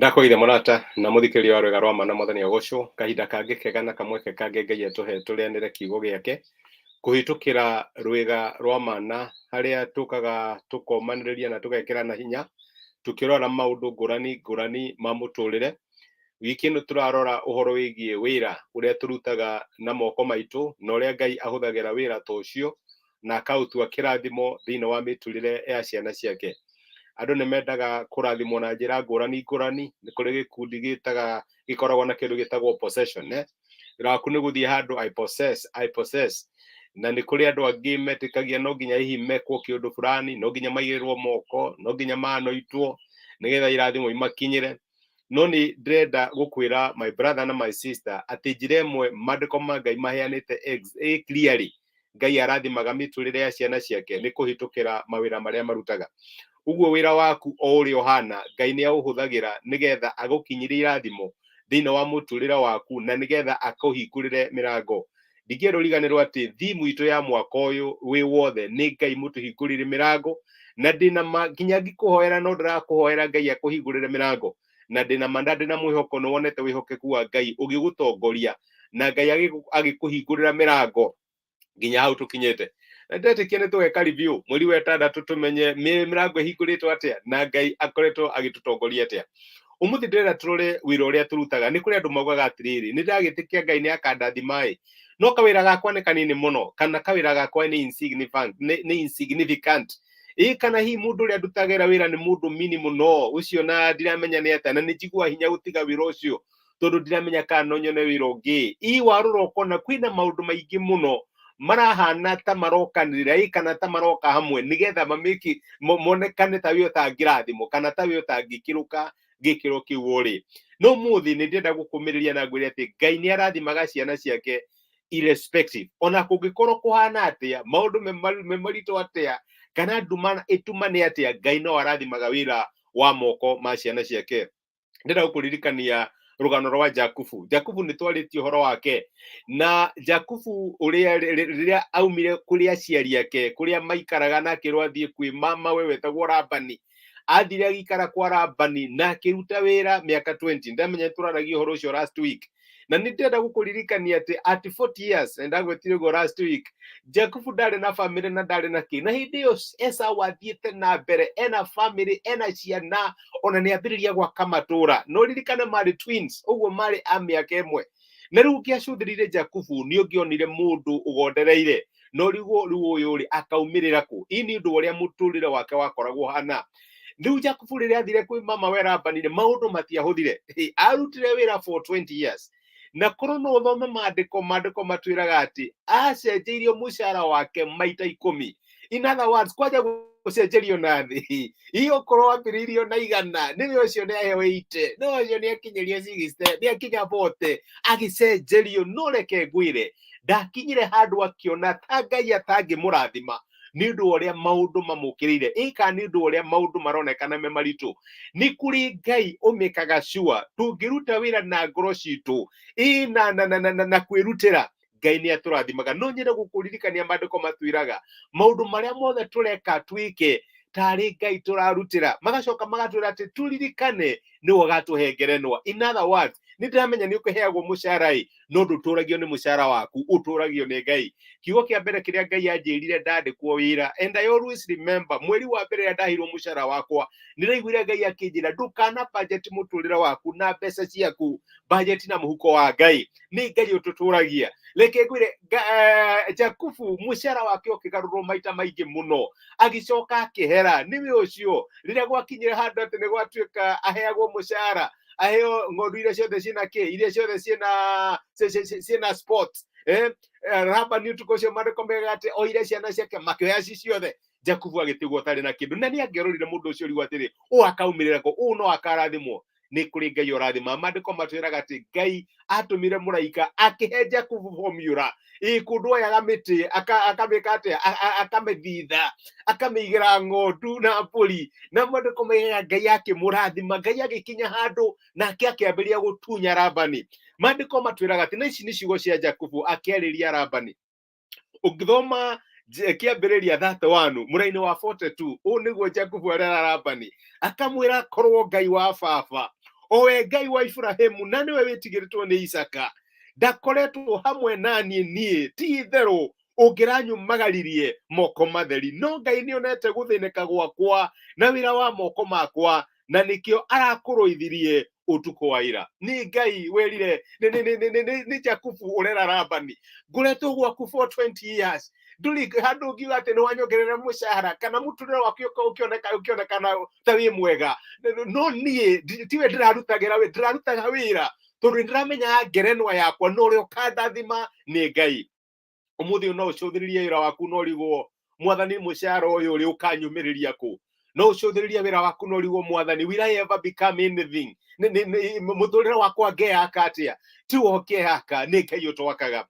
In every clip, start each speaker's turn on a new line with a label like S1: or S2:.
S1: Ndakũgeithia mũrata na mũthikĩrĩria wa rwĩga rwa ma na mwathani agocwo. Kahinda kangĩ kega na kamweke kangĩ Ngai atũhe tũrĩanĩre kiugo gĩake kũhĩtũkĩra rwĩga rwa mana, harĩa tũkaga tũkomanĩrĩria na tũgekĩrana hinya tũkĩrora maũndũ ngũrani ngũrani ma mũtũrĩre. Wiki ĩno tũrarora ũhoro wĩgiĩ wĩra ũrĩa tũrutaga na moko maitũ na ũrĩa Ngai ahũthagĩra wĩra ta ũcio na akaũtua kĩrathimo thĩinĩ wa mĩtũrĩre ya ciana ciake. Andũ nĩ mendaga kũrathimwo na njĩra ngũrani ngũrani. Nĩ kũrĩ gĩkundi gĩtaga gĩkoragwo na kĩndũ gĩtagwo possession, eh? Wĩra waku nĩ gũthiĩ handũ I possess, I possess. Na nĩ kũrĩ andũ angĩ metĩkagia no nginya hihi mekwo kĩũndũ fulani, no nginya maigĩrĩrwo moko, no nginya manoitwo nĩgetha irathimo imakinyĩre. No nĩ ndĩrenda gũkwĩra, my brother na my sister, atĩ njĩra ĩmwe maandĩko ma Ngai maheanĩte clearly Ngai arathimaga mĩtũrĩre ya ciana ciake nĩ kũhĩtũkĩra mawĩra marĩa marutaga. Ũguo wĩra waku o ũrĩa ũhana, Ngai nĩ aũhũthagĩra nĩgetha agũkinyĩrie irathimo thĩinĩ wa mũtũrĩre waku na nĩgetha akũhingũrĩre mĩrango. Ndingĩenda ũriganĩrwo atĩ theme itũ ya mwaka ũyũ wĩ wothe nĩ Ngai mũtũhingũrĩre mĩrango, na ndĩna ma nginya ngĩkũhoera no ndĩrakũhoera Ngai akũhingũrĩre mĩrango, na ndĩna ma na ndĩna mwĩhoko nĩ wonete wĩhokeku wa Ngai ũgĩgũtongoria na Ngai agĩkũhingũrĩra mĩrango nginya hau tũkinyĩte. Na ndetĩkia nĩ tũgeka review mweri wa ĩtandatũ tũmenye mĩrango ĩhingũrĩtwo atĩa na Ngai akoretwo agĩtũtongoria atĩa. Ũmũthĩ ndĩrenda tũrore wĩra ũrĩa tũrutaga. Nĩ kũrĩ andũ maugaga atĩrĩrĩ, nĩ ndagĩtĩkia Ngai nĩ akandathima ĩ, no kawĩra gakwa nĩ kanini mũno, kana kawĩra gakwa nĩ insignificant, nĩ insignificant. Ĩ kana hihi mũndũ ũrĩa ndutagĩra wĩra nĩ mũndũ mini mũno ũcio na ndiramenya nĩ atĩa, na nĩ njiguaga hinya gũtiga wĩra ũcio tondũ ndiramenya kana no nyone wĩra ũngĩ. Ĩ warora ũkona kwĩna maũndũ maingĩ mũno marahana ta marokanĩrĩra, ĩ kana ta maroka hamwe nĩgetha mamĩki monekane ta wĩ ũtangĩrathimwo kana ta wĩ ũtangĩkĩrũka gĩkĩro kĩu ũrĩ. No ũmũthĩ nĩ ndĩrenda gũkũmĩrĩria na ngwĩre atĩ Ngai nĩ arathimaga ciana ciake irrespective ona kũngĩkorwo kũhana atĩa, maũndũ me maritũ atĩa, kana nduma ĩtumane atĩa, Ngai no arathimaga wĩra wa moko ma ciana ciake. Ndĩrenda gũkũririkania rũgano rwa Jakubu. Jakubu nĩ twarĩtie ũhoro wake, na Jakubu ũrĩa rĩrĩa aumire kũrĩ aciari ake kũrĩa maikaraga na akĩrwo athiĩ kwĩ mama we wetagwo Labani, athire agĩikara kwa Labani na akĩruta wĩra mĩaka 20. Ndamenya tũraragia ũhoro ũcio last week, na nĩ ndĩrenda gũkũririkania atĩ at 40 years, na ndagwetire ũguo last week, Jakubu ndarĩ na famĩlĩ na ndarĩ na kĩ, na hĩndĩ ĩyo Esau athiĩte na mbere ena famĩlĩ, ena ciana, ona nĩ ambĩrĩria gwaka matũra. No ririkane marĩ twins, ũguo marĩ a mĩaka ĩmwe. Na rĩu ũngĩacũthĩrĩire Jakubu nĩ ũngĩonire mũndũ ũgondereire, no rĩu ũyũ rĩ akaumĩrĩra kũ? Ĩ nĩ ũndũ wa ũrĩa mũtũrĩre wake wakoragwo hana. Rĩu Jakubu rĩrĩa athire kwĩ mama we Labani rĩ, maũndũ matiahũthire. Arutire wĩra for 20 years, na korwo no ũthome maandĩko, maandĩko matwĩraga atĩ acenjeirio mũcara wake maita 10. In other words, kwanja gũcenjerio na thĩ, hihi okorwo wambĩrĩirio na 100, nĩwe ũcio nĩ aheo 80, nĩwe ũcio nĩ akinyĩrio 60, nĩ akinya 40, agĩcenjerio. No reke ngwĩre, ndakinyire handũ akĩona ta Ngai atangĩmũrathima nĩ ũndũ wa ũrĩa maũndũ mamũkĩrĩire, ĩ kana nĩ ũndũ wa ũrĩa maũndũ maronekana me maritũ. Nĩ kũrĩ Ngai ũmĩkaga sure tũngĩruta wĩra na ngoro citũ, ĩ na kwĩrutĩra, Ngai nĩ atũrathimaga. No nyende gũkũririkania maandĩko matwĩraga maũndũ marĩa mothe tũreka twĩke tarĩ Ngai tũrarutĩra, magacoka magatwĩra atĩ tũririkane nĩwe ũgatũhe ngerenwa. In other words, nĩ ndĩramenya nĩ ũkĩheagwo mũcara ĩ, no ndũtũragio nĩ mũcara waku, ũtũragio nĩ Ngai. Kiugo kĩa mbere kĩrĩa Ngai anjĩrire ndandĩkwo wĩra, and I always remember mweri wa mbere rĩrĩa ndaheirwo mũcara wakwa, nĩ ndaiguire Ngai akĩnjĩra ndũkana budget mũtũrĩre waku na mbeca ciaku, budget na mũhuko wa Ngai. Nĩ Ngai ũtũtũragia. Reke ngwĩre, Jakubu mũcara wake ũkĩgarũrwo maita maingĩ mũno, agĩcoka akĩhera. Nĩwe ũcio rĩrĩa gwakinyire handũ atĩ nĩ gwatuĩka aheagwo mũcara, aheo ng'ondu iria ciothe ciĩna kĩ, iria ciothe ciĩna spot. Labani ũtukũ ũcio maandĩko mega atĩ oire ciana ciake makĩoya ci ciothe, Jakubu agĩtigwo atarĩ na kĩndũ. Na nĩ angĩarorire mũndũ ũcio ũrigwo atĩrĩ, ũũ akaumĩrĩra kũ, ũũ no akarathimwo. Nĩ kũrĩ Ngai ũrathima. Maandĩko matwĩraga atĩ Ngai atũmire mũraika akĩhe Jakubu formula ĩ kũndũ oyaga mĩtĩ akamĩka atĩa, akamĩthitha, akamĩigĩra ng'ondu na mbũri, na maandĩko maigaga Ngai akĩmũrathima. Ngai agĩkinya handũ nake akĩambĩrĩria gũtunya Labani. Maandĩko matwĩraga atĩ, na ici nĩ ciugo cia Jakubu akĩarĩria Labani, ũngĩthoma kĩambĩrĩria 31 mũraini wa 42, ũũ nĩguo Jakubu arera Labani, akamwĩra korwo Ngai wa baba O we Ngai wa Iburahĩmu na nĩwe wĩtigĩrĩtwo nĩ Isaka, ndakoretwo hamwe na niĩ niĩ, ti itherũ ũngĩranyumagaririe moko matheri. No Ngai nĩonete gũthĩnĩka gwakwa na wĩra wa moko makwa, na nĩkĩo arakũrũithirie ũtukũ wa ira. Nĩ Ngai wĩrire nĩ Jakubu ũrera Labani, ngoretwo gwaku for 20 years, ndũrĩ handũ ũngiuga atĩ nĩ wanyongerera mũcara kana mũtũrĩre waku ũkĩonekana ta wĩ mwega, no niĩ tiwe ndĩrarutagĩra wĩra, ndĩrarutaga wĩra tondũ nĩndĩramenya ngerenwa yakwa na ũrĩa ũkandathima nĩ Ngai. Ũmũthĩ no ũcũthĩrĩrie wĩra waku no ũrigwo mwathani mũcara ũyũ ũrĩ ũkanyumĩrĩria kũ. No ũcũthĩrĩrie wĩra waku no ũrigwo mwathani, will I ever become anything? Mũtũrĩre wakwa ngeyaka atĩa? Tiwe ũkeyaka, nĩ Ngai ũtwakaga.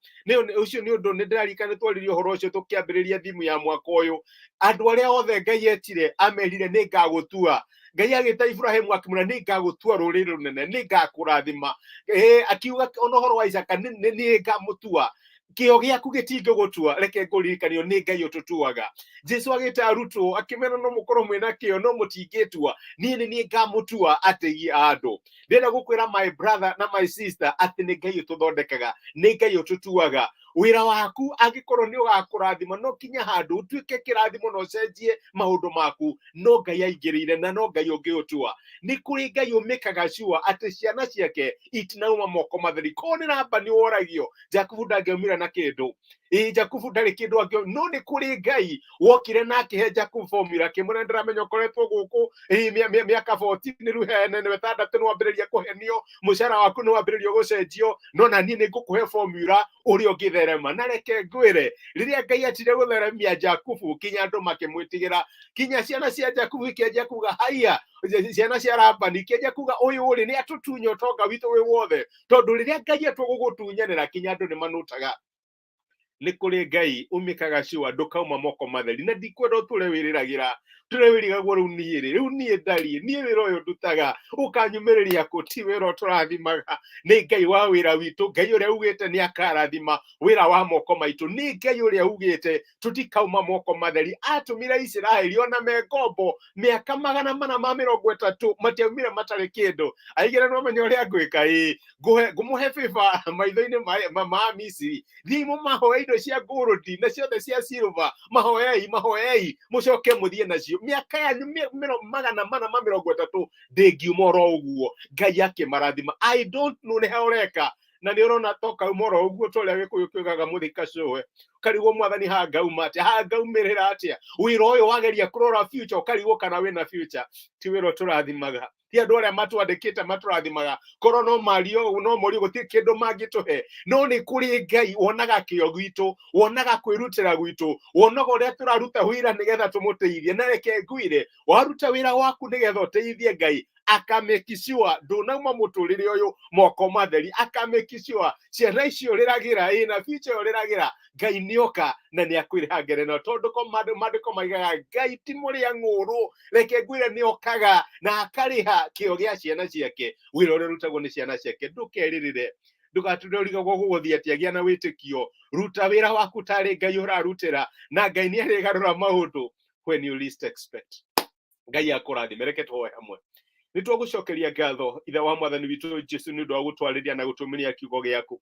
S1: Ũcio nĩ ũndũ nĩ ndĩraririkana twaririe ũhoro ũcio tũkĩambĩrĩria thimu ya mwaka ũyũ. Andũ arĩa othe Ngai etire amerire nĩ ngagũtua. Ngai agĩta Iburahĩmu akĩmwĩra nĩ ngagũtua rũrĩrĩ rũnene, nĩ ngakũrathima. Akiuga ona ũhoro wa Isaka, nĩ ngamũtua. Kĩo gĩaku gĩtingĩgũtua, reke ngũririkanio nĩ Ngai ũtũtuaga. Jesu agĩta arutwo akĩmera no mũkorwo mwĩna kĩo no mũtingĩtua, niĩ nĩ niĩ ngamũtua ategi a andũ. Ndĩrenda gũkwĩra my brother na my sister atĩ nĩ Ngai ũtũthondekaga, nĩ Ngai ũtũtuaga. Wĩra waku angĩkorwo nĩ ũgakũrathima no kinya handũ ũtuĩke kĩrathimo na ũcenjie maũndũ maku, no Ngai aingĩrĩire na no Ngai ũngĩũtua. Nĩ kũrĩ Ngai ũmĩkaga sure atĩ ciana ciake itinauma moko matheri. Korwo nĩ Labani woragio, Jakubu ndangĩaumire na kĩndũ. Ĩĩ, Jakubu ndarĩ kĩndũ angĩ, no nĩ kũrĩ Ngai wokire na akĩhe Jakubu formula, akĩmwĩra ndĩramenya ũkoretwo gũkũ mĩaka 14 rĩu hene na ĩtandatũ nĩwambĩrĩria kũhenio, mũcara waku nĩwambĩrĩria gũcenjio, no na niĩ nĩngũkũhe formula ũrĩa ũngĩtherema. Na reke ngwĩre, rĩrĩa Ngai atire gũtheremia Jakubu, kinya andũ makĩmwĩtigĩra, kinya ciana cia Jakubu ikĩanjia kuga haiya, ciana cia Labani ikĩanjia kuga ũyũ ũrĩ nĩ atũtunya ũtonga witũ wĩ wothe, tondũ rĩrĩa Ngai atua gũgũtunyanĩra kinya andũ nĩ manutaga. Nĩ kũrĩ Ngai ũmĩkaga sure ndũkauma moko matheri, na ndikwenda ũtũre wĩrĩragĩra, tũre wĩrigagwo rĩu niĩ rĩ, rĩu niĩ ndariĩ, niĩ wĩra ũyũ ndutaga ũkanyumĩrĩria kũ? Ti wĩra ũtũrathimaga, nĩ Ngai wa wĩra witũ, Ngai ũrĩa ugĩte nĩ akarathima wĩra wa moko maitũ, nĩ Ngai ũrĩa ugĩte tũtikauma moko matheri. Atũmire Isiraeli ona me ngombo mĩaka 430 matiaumire matarĩ kĩndũ. Aigĩra no menya ũrĩa ngwĩka, ĩĩ ngũmũhe favor maitho-inĩ ma Misiri, thiĩi mũmahoe indo cia gold na ciothe cia silver, mahoei mahoei mũcoke mũthiĩ nacio. Mĩaka yanyu 430 ndĩngiuma oro ũguo. Ngai akĩmarathima. I don't know nĩ ha ũreka na nĩ ũrona to kauma oro ũguo, ta ũrĩa Gĩkũyũ kiugaga mũthika cũwe, ũkarigwo mwathani hangauma atĩa, hangaumĩrĩra atĩa. Wĩra ũyũ wageria kũrora future ũkarigwo kana wĩna future. Ti wĩra ũtũrathimaga, ti andũ arĩa matwandĩkĩte matũrathimaga. Korwo no mario no morio gũtirĩ kĩndũ mangĩtũhe, no nĩ kũrĩ Ngai wonaga kĩo gwitũ, wonaga kwĩrutĩra gwitũ, wonaga ũrĩa tũraruta wĩra nĩgetha tũmũteithie. Na reke ngwĩre, waruta wĩra waku nĩgetha ũteithie Ngai, akamake sure ndũnauma mũtũrĩre ũyũ moko matheri, akamake sure ciana icio ũrĩragĩra ĩna future ũrĩragĩra, Ngai nĩoka na nĩakwĩrĩha ngerenwa, tondũ ko maandĩko maigaga Ngai ti mũrĩa ng'ũrũ. Reke ngwĩre, nĩokaga na akarĩha kĩo gĩa ciana ciake, wĩra ũrĩa ũrutagwo nĩ ciana ciake. Ndũkerĩrĩre, ndũgatũre ũrigagwo gũgũthiĩ atĩa. Gĩa na wĩtĩkio, ruta wĩra waku tarĩ Ngai ũrarutĩra, na Ngai nĩ arĩgarũra maũndũ when you least expect. Ngai akũrathime. Reke tũhoe hamwe. Nĩ twagũcokeria ngatho, Ithe wa Mwathani witũ Jesu, nĩ ũndũ wa gũtwarĩria na gũtũmĩria kiugo gĩaku,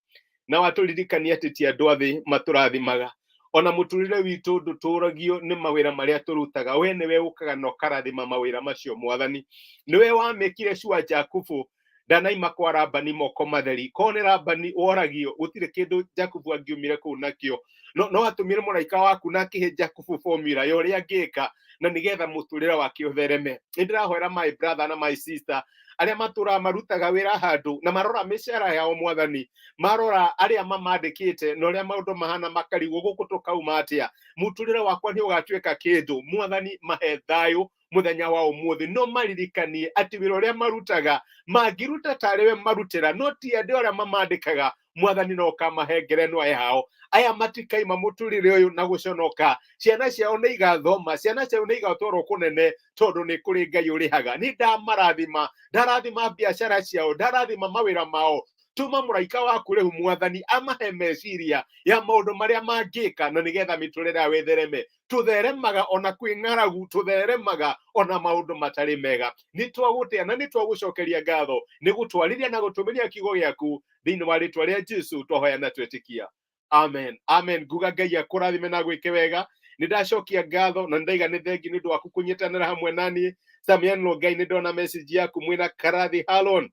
S1: na watũririkania atĩ ti andũ a thĩ matũrathimaga, ona mũtũrĩre witũ ndũtũragio nĩ mawĩra marĩa tũrutaga. We nĩwe ũkaga na ũkarathima mawĩra macio. Mwathani, nĩwe wamĩkire sure Jakubu ndanaima kwa Labani moko matheri. Korwo nĩ Labani woragio, gũtirĩ kĩndũ Jakubu angiumire kũu nakĩo, no atũmire mũraika waku na akĩhe Jakubu formula ya ũrĩa angĩka na nĩgetha mũtũrĩre wake ũthereme. Nĩ ndĩrahoera my brother na my sister arĩa matũraga marutaga wĩra handũ na marora mĩcara yao, mwathani, marora arĩa mamandĩkĩte na ũrĩa maũndũ mahana, makarigwo gũkũ tũkauma atĩa, mũtũrĩre wakwa nĩ ũgatuĩka kĩndũ. Mwathani, mahe thayũ mũthenya wa ũmũthĩ, no maririkanie atĩ wĩra ũrĩa marutaga mangĩruta tarĩ we marutĩra, no ti andũ arĩa mamandĩkaga. Mwathani, no ũkamahe ngerenwa yao. Aya matikaima mũtũrĩre ũyũ na gũconoka. Ciana ciao nĩ igathoma, ciana ciao nĩ igatwarwo kũnene, tondũ nĩ kũrĩ Ngai ũrĩhaga. Nĩ ndamarathima, ndarathima biacara ciao, ndarathima mawĩra mao. Tũma mũraika waku rĩu, Mwathani, amahe meciria ya maũndũ marĩa mangĩka na nĩgetha mĩtũrĩre yao ĩthereme. Tũtheremaga ona kwĩ ng'aragu, tũtheremaga ona maũndũ matarĩ mega. Nĩ twagũtĩa na nĩ twagũcokeria ngatho nĩ gũtwarĩria na gũtũmĩria kiugo gĩaku. Thĩinĩ wa rĩtwa rĩa Jesu twahoya na twetĩkia, amen, amen. Nguga Ngai akũrathime na gwĩke wega. Nĩ ndacokia ngatho na nĩ ndaiga nĩ thengi nĩ ũndũ waku kũnyitanĩra hamwe naniĩ. Samiano Ngai, nĩ ndona message yaku mwĩna Karathi Halon.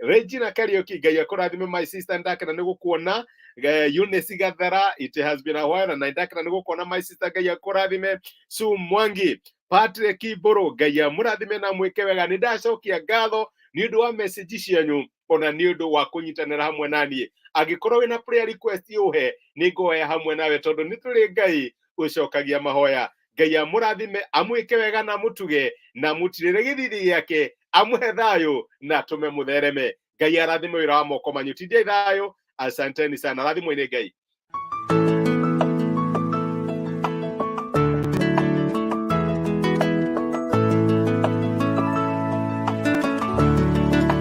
S1: Regina Kariuki, Ngai akũrathime, my sister, ndakena nĩ gũkuona. Eunice Gathara, it has been a while na ndakena nĩ gũkuona, my sister, Ngai akũrathime. Sue Mwangi, Patrick Mbũrũ, Ngai amũrathime na mwĩke wega. Nĩ ndacokia ngatho nĩ ũndũ wa message cianyu ona nĩ ũndũ wa kũnyitanĩra hamwe na niĩ. Angĩkorwo wĩna prayer request ũhe, nĩ ngoya hamwe nawe, tondũ nĩ tũrĩ Ngai ũcokagia mahoya. Ngai amũrathime, amwĩke wega na amũtuge na amũtirĩre gĩthithi gĩake, amũhe thayũ na atũme mũthereme. Ngai arathime wĩra wa moko manyu. Tindiai thayũ, asanteni sana, rathimwo nĩ Ngai.